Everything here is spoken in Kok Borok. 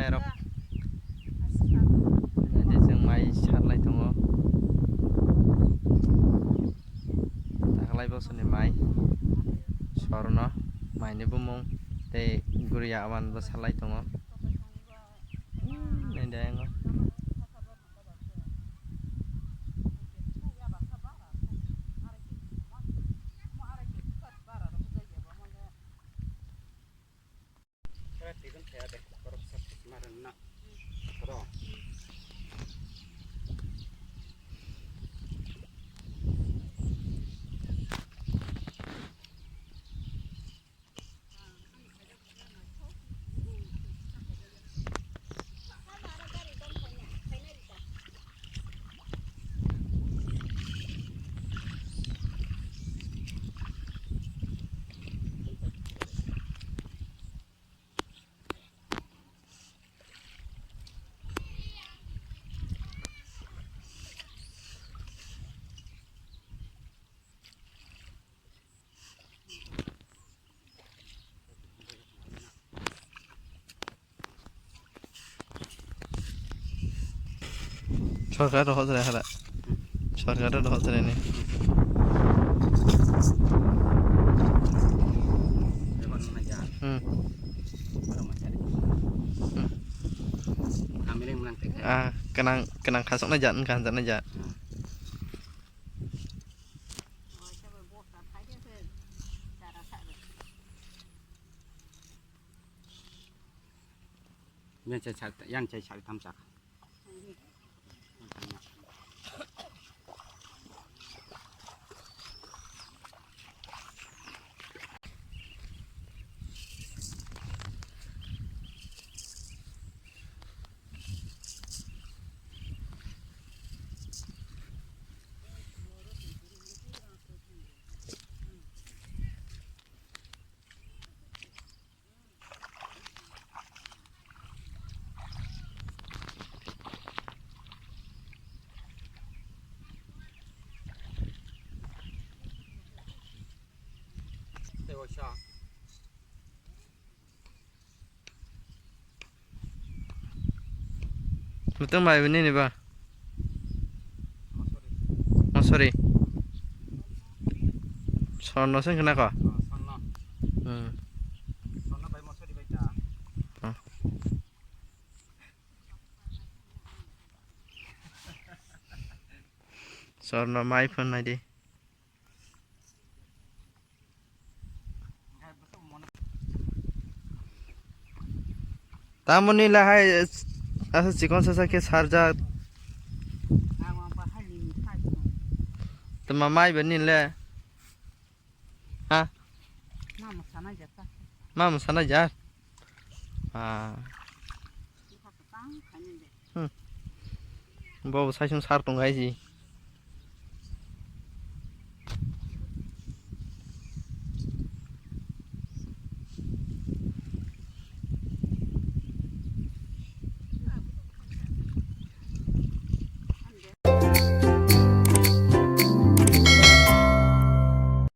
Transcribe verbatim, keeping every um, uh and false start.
Rok. Nai di, chwng mai sarlai tongo. Taklai bosoni mai. Sorno. Maini bumung. Tei guriya awan bo sarlai tongo. Nai di, ayang o. Sorkar rohor jora hala. Sorkar rohor jora ni. Hmm. Hmm. Ah, kenang, kenang khasok na jat, wngkha hamjak na jat. Yang chai sak, yang chai sak tam sak. Mutung bai bini ni ba? Mosori. Sorno se wngkha na ko? Hmm. Sorno mai phone nai di. Tamoni lahai asa chikon sasa khe sarjak. Tama mai bani le. Ha? Ma mwsana jata. Ma mwsana jar. Ah. Hmm. Bo sai sung sar tong gai ji.